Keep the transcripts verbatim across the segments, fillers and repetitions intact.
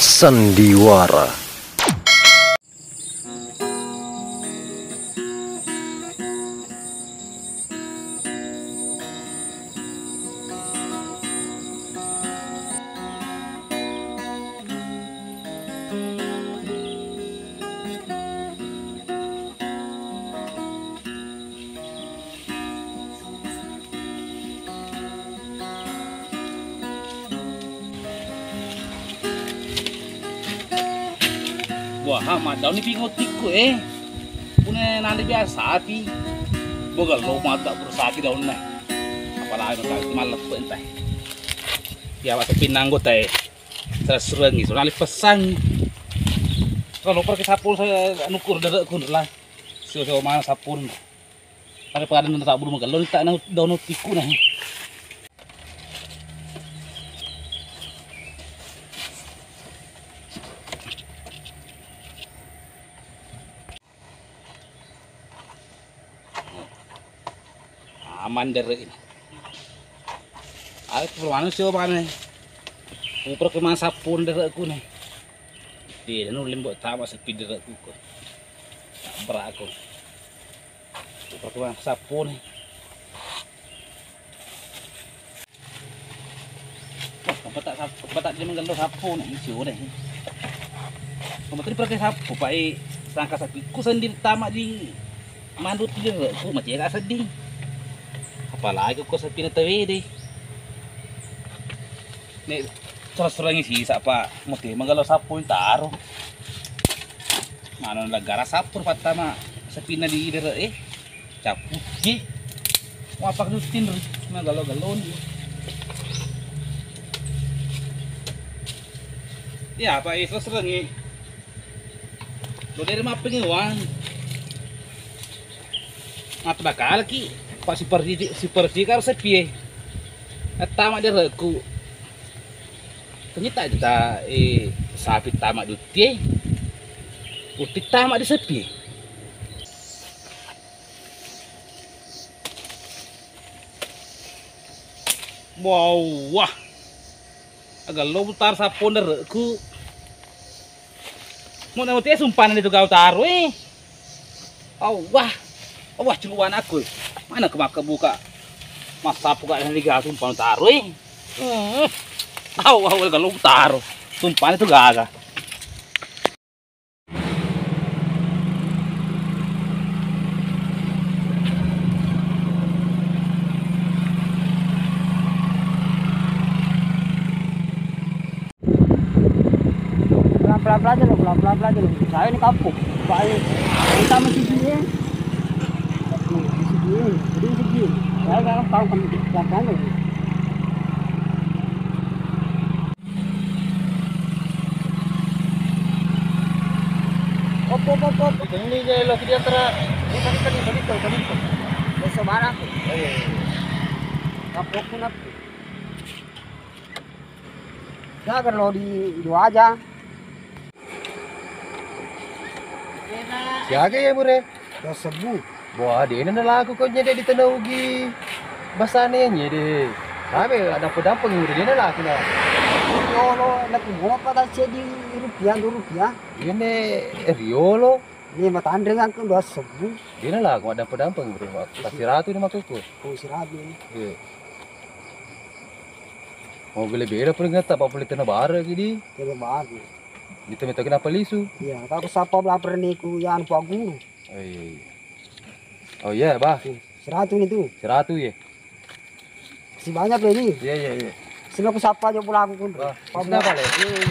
Sandiwara. Wah, maddauni pi ngotikku, eh. Pune nande biasa pi. Boga lo madda bersaki daunna. Apalagi kalau itu maleppe entai. Ya, waktu pinanggo tai. Serengi, soalnya pesang. Kalau pergi sapu saya nukur derekku lah. Sio-sio mana sapun. Pada-pada nang tak bulu magello tak nang daun tiku nah. Aman dere ini. Aku permanu sio mana. Upra ke mana sapun derekku nih. Dia nulim buat tawa sepi derekku kok. Tak berakku. Perkuang sapu nih. Wah, apa tak sap-, apa tak dia menggendong sapu nih, isi udah. Kamu tadi pakai sapu, Pak, eh, sangka sapiku sendiri tamat di mandut di ku macam tak sedih. Apalagi kok sapi na tawede. Nek sura-surangi sisa, Pak, muti menggendong sapu taro. Mano negara sapu pattama sapina di dere, eh. Cappucci. Wah, Pak Justin, nah, galo-galo nih. Ya, Pak Isra serengi. Lo dari mapping uang. Mata bakal ki. Pak super di, super di karo sepi, eh. Tama di reku. Ternyata kita, eh, sapi tama di uti, eh. Uti tama di sepi. Wah, wah. Aga lo putar sapon dereku. Mau nanti sumpah itu kau taruh, eh. Awah. Awah, culuan aku. Mana ke maka buka? Masa buka yang liga sumpah taruh, eh. Hmm. Awah, awah, kalau taruh. Sumpah itu gaga. Pelan-pelan aja lo, pelan-pelan aja lo. Saya ini kampung. Baik. Kita masih gini. Masih gini. Jadi masih gini. Saya kan tahu kan pelan-pelan aja. Op, op, op, op. Ini je lo di antara. Ini tadi, tadi, tadi, tadi, tadi. Besok barang. Oh, iya, iya, iya. Kapok pun apa? Dah, kalau di, di wajah. Siaga ya, Bure? Dua sebbu. Wah, dena nalaku ko nyede di Tenaugi. Basane nyede. Tabe ada pedang pengiru dena laku na. Riolo, laku mau apa tak cedi rupiah, dua rupiah? Ini riolo. Ini matanre kan ke dua sebbu. Dena laku ada pedang pengiru. Pasti ratu ini makuku. Oh, siratu ini. Iya. Mau beli beda paling nggak tak apa beli tanah baru gini. Tanah baru. Di tengah-tengah kenapa lisu? Iya, kalau sapa bela perniku ya anu Pak Guru. Oh iya, iya. Oh iya, Bah. Siratu ni tu. Siratu ya. Si banyak ya ni. Iya, iya, iya. Sini aku sapa aja pula aku pun. Wah, Pak Guru. Iya, iya.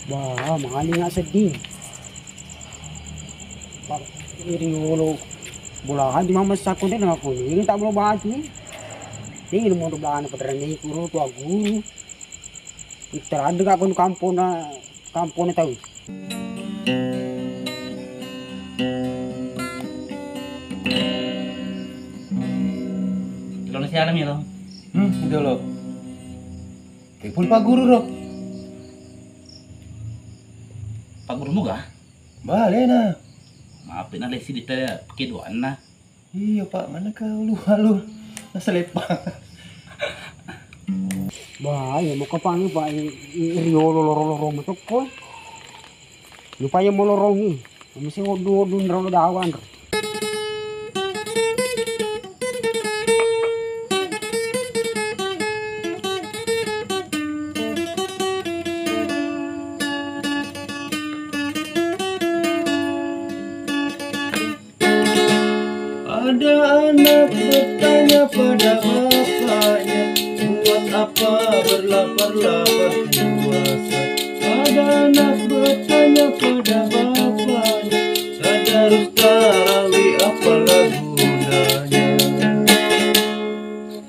Wah, maling nggak sedih. Pak, iri ulu bolahan cuma mesakku deh, nggak kuning, tak boleh baju. Ini mau doa anak peternak ini, guru, tua guru. Terada gak kono kampung na, kampung na tau. Indonesia ada miro. Hmm, itu lo. Telepon Pak Guru ro. Pak Guru muga? Bale na. Maaf Pena lesi dita kedoanna. Iya, Pak, mana ke lu halu? Nasalepa. Bah, iya, mau kapangi, Pak, i, i, riolo loro-loro matokko. Lupa ya mau lorongi. Mesti odu-odu nro dawan. Ada anak bertanya pada bapaknya, "Buat apa berlapar-lapar puasa?" Ada anak bertanya pada bapaknya, "Tadarus tarawih apalah gunanya?"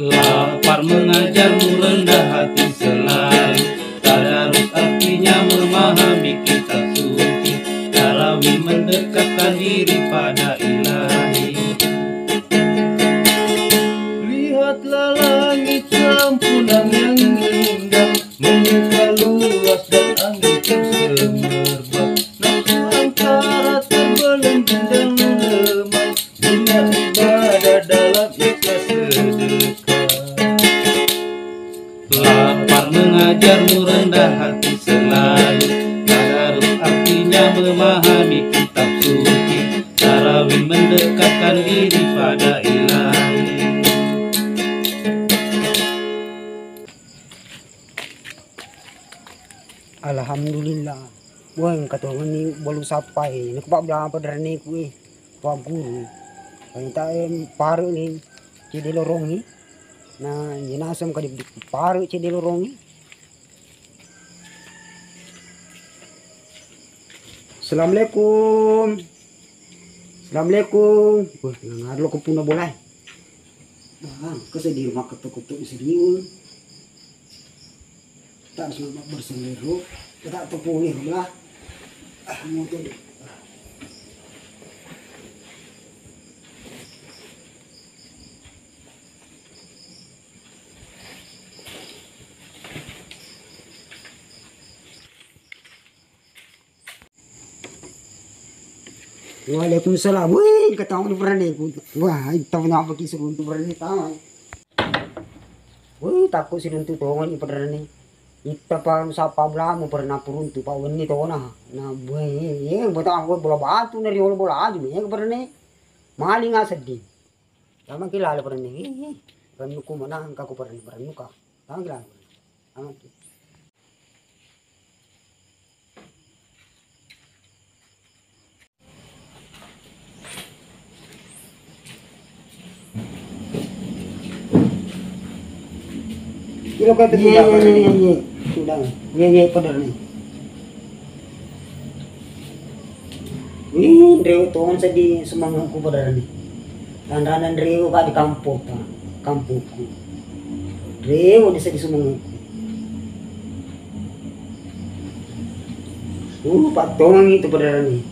Lapar mengajarmu rendah hati selalu. Tadarus artinya memahami kitab suci. Tarawih mendekatkan diri pada Ilahi. Lihatlah langit keampunan yang indah, membuka luas dan angin pun semerbak. Nafsu angkara terbelenggu dan lemah, guna ibadah dalam ikhlas sedekah. Lapar mengajarmu rendah hati selalu. Tadarus artinya memahami kitab suci. Tarawih mendekatkan diri pada Ilahi. Alhamdulillah. Wah, engka tongenni balu sappai. Nakupabbelang apa daraneku, eh. Pak Guru. Ternyata, eh, pare ni cedde lorongi. Nah, iya naseng kadi pare cedde lorongi. Assalamualaikum. Assalamualaikum. Wah, nangaro lo ko puna bolai. Wah, engka seddi makketo-keto seddi. Tak harus bersenggero. Kita tepung nih, lah. Ah, mau tuh. Waalaikumsalam. Wih, ketahuan pernah nih. Wah, itu apa kisah untuk pernah nih, tahu. Wih, takut si runtu tongan ni pernah nih. Itta pa sapa belamu pernah puruntu pa wenni tona. Nah, wih, iya, betah aku bola batu dari bola bola aja, iya pernah nih. Maling sedih. Tamaki lalo perenni. Ih, perennuku mana engka ku perenni, perennuka. Tamaki lalo perenni. Tamaki. Kilo kau tadi. Iya, iya, iya, iya. Sudah. Iya, iya, pada ni. Wih, nreo tong seddi sumangekku pada ni. Tanrana nreo ka di kampota, kampokku. Nreo di seddi sumangekku. Uh, pattongang itu pada ni.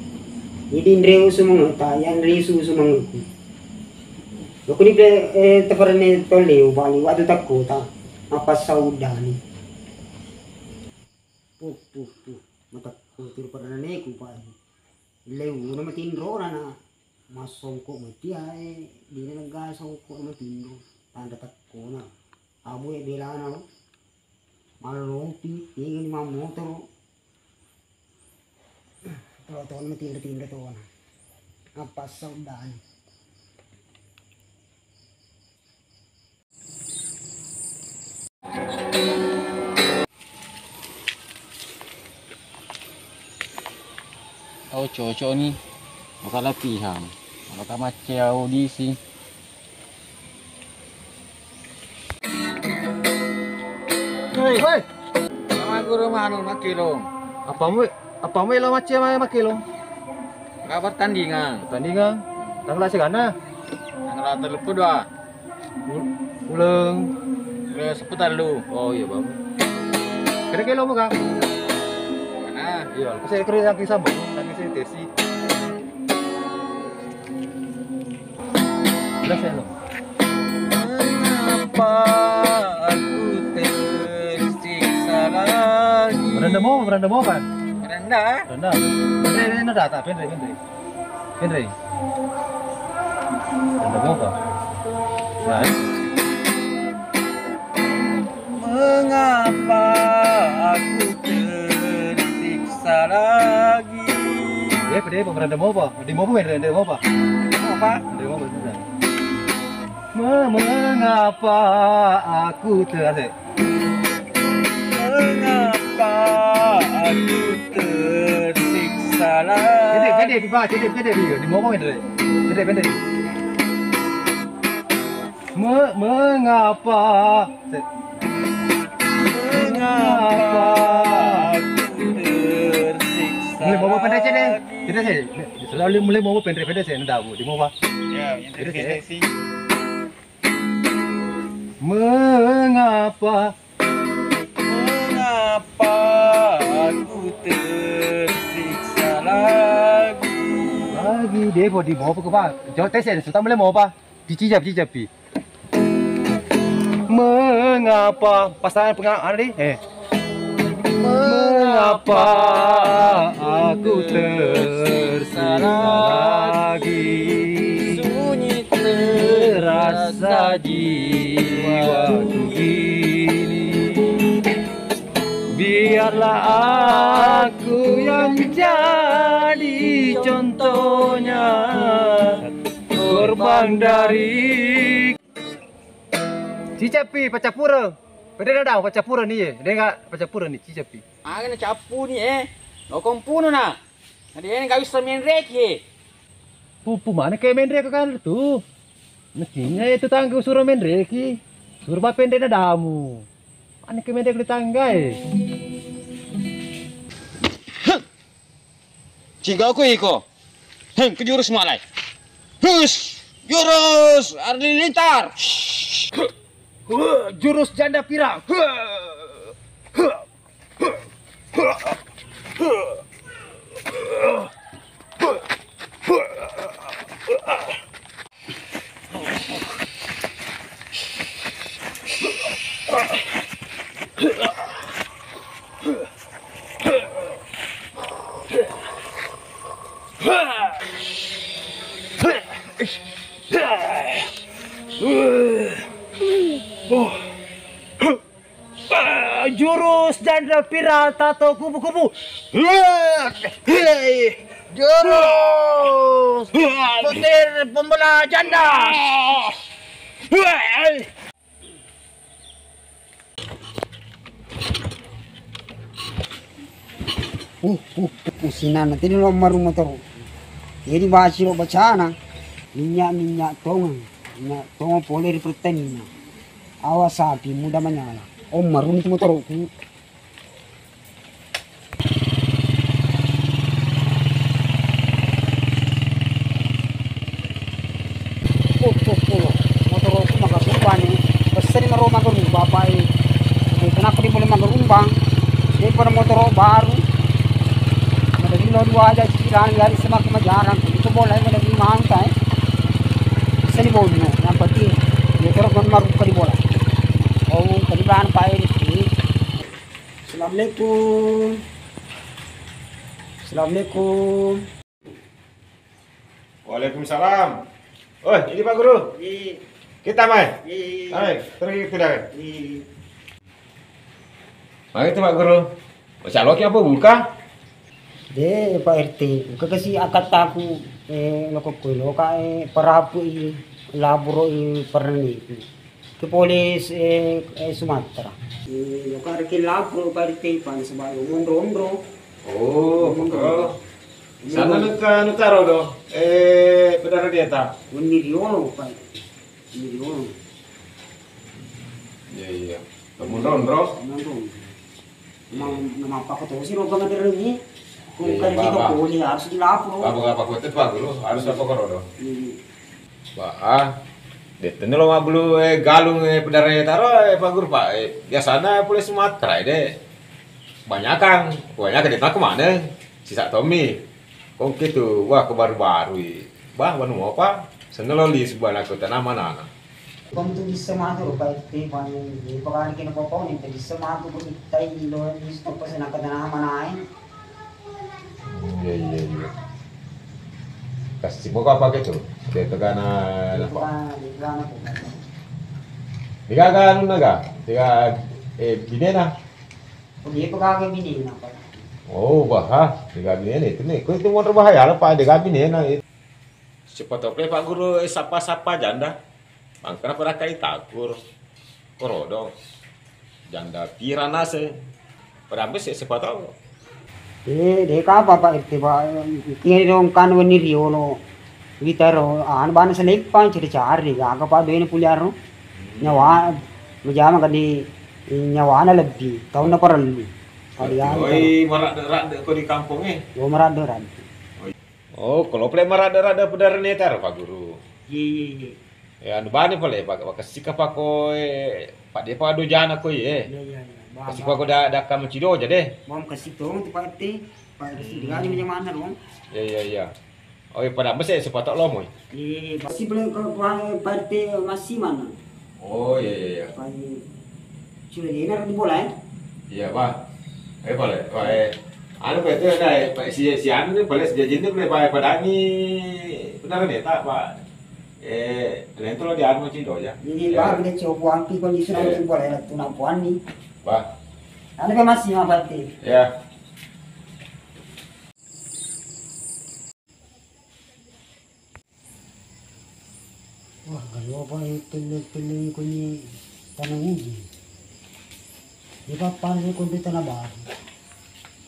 Jadi nreo sumangekta, yang risu sumangekku. Loko di pe, eh, teperni tolleu bali watu takkota. Mappassau uddani. Puh, puh, puh. Matakko turu pada neku pa. Leu na matinro na, na. Massongko matia, eh, dina nega songko matinro. Tanda takkona. Abu e belana lo. Mallopi, tega ni mammotoro. Tolo tona matinro-tinro tona. Mappassau uddani. Oh, cocok ni. Bakal latihan. Bakal macet audisi. Hei. Hei. Sama guru manu makilong. Apa mu, apa mu elo macet ma makilong? Enggak pertandingan. Pertandingan. Tanggal segana? Tanggal tellu puluh dua. Ul-, uleng. Uleng seppulo tellu. Oh iya, Bang. Kira-kira lo, Kang? Mana? Iya, saya kira yang kisah, Bang. Yang kisah Tesi. Jelas ya, lo? Mengapa aku tersiksa lagi? Merendah mau, merendah mau, kan? Merendah. Merendah. Merendah, merendah, tak, pendek, pendek. Henry. Ada apa? Nah. Mengapa aku tersiksa lagi? Eh, pede apa? Beranda mau apa? Di mau apa, Henry? Ada mau apa? Mau apa? Ada mau apa? Sudah. Me-, mengapa aku ter-, asik. Mengapa aku tersiksa lagi? Pede, pede, Pak, pede, pede, pede. Di mau apa, Henry? Pede, pede. Me-, mengapa? Asik. Mengapa aku tersiksa lagi? Mulai mau apa, Henry, sini? Pede sih. Selalu mulai mau apa, Henry, pede sih. Ndak, Bu. Di mau apa? Ya, yang pede sih. Mengapa? Mengapa aku tersiksa lagi? Lagi, Devo, di mau apa, Pak? Jawab tes ya, sudah mulai mau apa? Pici jap, pici jap, pi. Mengapa? Pasangan penga-, anu, di? Eh. Mengapa aku tersiksa lagi? Sunyi terasa jiwaku kini. Biarlah aku yang jadi contohnya, korban dari Cicappi, paccapureng. Pede na daung paccapureng ni ye. Denga paccapureng ni, cicappi. Aga na cappu ni, eh. Lokong puno na. Na de na gawissa menreki, eh. Pupu mana ke menreki kan tu. Mestinya itu tangga usuro menreki. Suruh bapende na damu. Mana ke menreki di tangga, eh. Cigaku iko. Heng, ke jurus malai. Hus, jurus Arlilintar. Jurus janda pirang. Jurus Jenderal Pirata atau kubu-kubu. Jurus Petir Pembelah Janda. Uh, uh, uh, sinana tadi lo maru motoro. Jadi basi lo bacana minyak-minyak tonga, minyak tonga pole ri pertamina. Awas api muda menyala. Om maruni tu motoroku. Puh, puh, puh. Motoroku maka sumpah ni. Pessani maro magarubang, Pak, eh. Eh, kenapa dia boleh magarubang? Daripada motoro baru. Ada dua aja, cirang, ya, semakin majarang. Itu boleh, ada di mangka, eh. Bisa di bono, yang penting dia terus maruka di bola. Oh, tadi bahan Pak Erik ini. Assalamualaikum. Assalamualaikum. Waalaikumsalam. Oi, ini Pak Guru. Iya. Kita mai. Iya. Hai, terus kita dah. Iya. Magi tu, Pak Guru. Baca loki apa buka? De, Pak R T, engka kasi akkattaku, eh, lokokku, loka, eh, parapu i, laburo i, parani. Ke pole, eh, eh, Sumatera. Eh, loka reke laburo, Pak R T, Pak, nasaba lo monro-onro. Oh, monro. Sana nengka nutaro do, eh, pedara dieta. Wenni riolo, Pak. Iya, di Wonong. Iya, iya. Temun ronro. Temun ronro. Emang nama apa kau tahu sih, roba ngaderengi? Iya, iya, bukan kita Baba. Boleh, harus dilapor. Baba, apa kau tepat dulu, harus lapor ke rodo. Iya. Ba, ah. De' tenni lo mabbulu, eh, galung, eh, pedare taro, eh, Pak Guru, Pak. Eh, biasana pole Sumatera, eh, de'. Banyakan, banyakan de' takku mana. Sisa tommi. Kongke tu, wah, ko baru-baru i. Bah, wanu mopa? Senna lo lisu bana ko tana manana. Kom tu dissa matu ro, Pak R T, pani, di pakani kena popau ni, dissa matu ko itai lo lisu to pasa naka tana manae. Iya, iya, iya. Kasih mau apa gitu? Dia tegana apa? Dia tegana apa? Dia gaga anu naga? Dia eh binena? Oh, dia gaga binena, Pak. Oh, bah, dia gaga binena itu nih. Kau itu mau bahaya lah, Pak. Dia gaga binena itu. Siapa tahu, Pak Guru, eh, sapa-sapa janda. Mangkana pada kai takur. Korodong. Janda pira nase. Pada ambil sih, siapa tahu. Eh, de' kapa, Pak R T, Pak. Kiri dong kan wenni riolo. Witaro, anu bana seleppang, cari-cari, gaga, Pak, doene puliaro. Nyawa, majama kadi nyawana lebbi, taunna parellu. Kadi anu. Oi, maradde-radde ko di kampung, eh? Oh, maradde-radde. Oh, kalau pole maradde-radde pedarne tar, Pak Guru. Iya, iya, iya. Ya, anu bani pale, Pak, kasika pako, eh, Pak, de' pa dojana ko, eh. Iya, iya, iya. Kasika pako da, dakka macido aja deh. Mau kasih tong tu, Pak R T, Pak R T, hmm. Dia aja macam mana dong? Iya, iya, iya. Oh, iya, pada mese sepatu lo, moy. Iya, iya, iya. Masih boleh kalau, kalau Pak R T masih mana? Oh, iya, iya, iya. Pak, sudah dia nak di bola, eh? Iya, Pak. Eh, boleh, Pak, eh. Anu, Pak, itu ada, eh, Pak, si, si anu nih, boleh sejajan nih, boleh, Pak, Pak Dani. Benar nih, tak, Pak? Eh, lain tuh lo di anu, Cindo, ya. Ini, iya. Pak, udah coba api kondisi, iya, nanti boleh, tuh nampuan nih. Pak. Anu, Pak, masih, Pak, berarti? Iya. Wah, galopa telle-telle kunni tana uji. Di pappana kunni tana baru.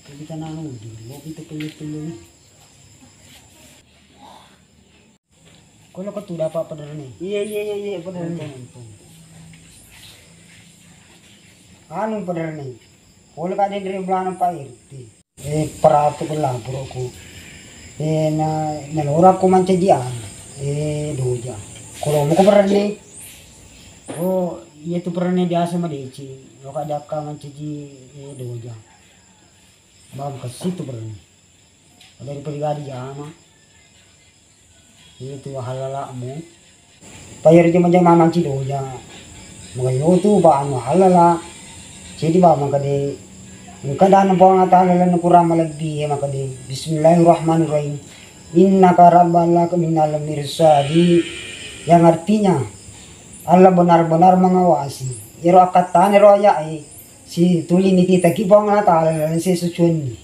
Kunni tana uji, galopa telle-telle ni. Kono ko tu dapat pedarne. Iya, iya, iya, iya, pedarne. Untung, untung. Anu pedarne. Pole ka denre belana Pak R T. Eh, peratu ko lapuroku. Eh, na, nalora ko mancaji anu. Eh, doja. Kolomo ko peranne. Oh, iya tu peranne biasa madeceng. Loka jakka mancaji, eh, doja. Bang kasi tu peranne. Dari pribadi jama. Itu halalamu. Payar jama-jama manci doja. Magayo tu ba anu halala. Jadi ba makade. Engka dana Puang Allah Ta'ala lalu Quran malebbi ya makade. Bismillahirrahmanirrahim. Innaka rabbalaka minal mirsadi. Yang artinya Allah benar-benar mengawasi. Iro akkattane ro ayat e. Si tuli ni kita ki Puang Allah Ta'ala lalu sesucunni.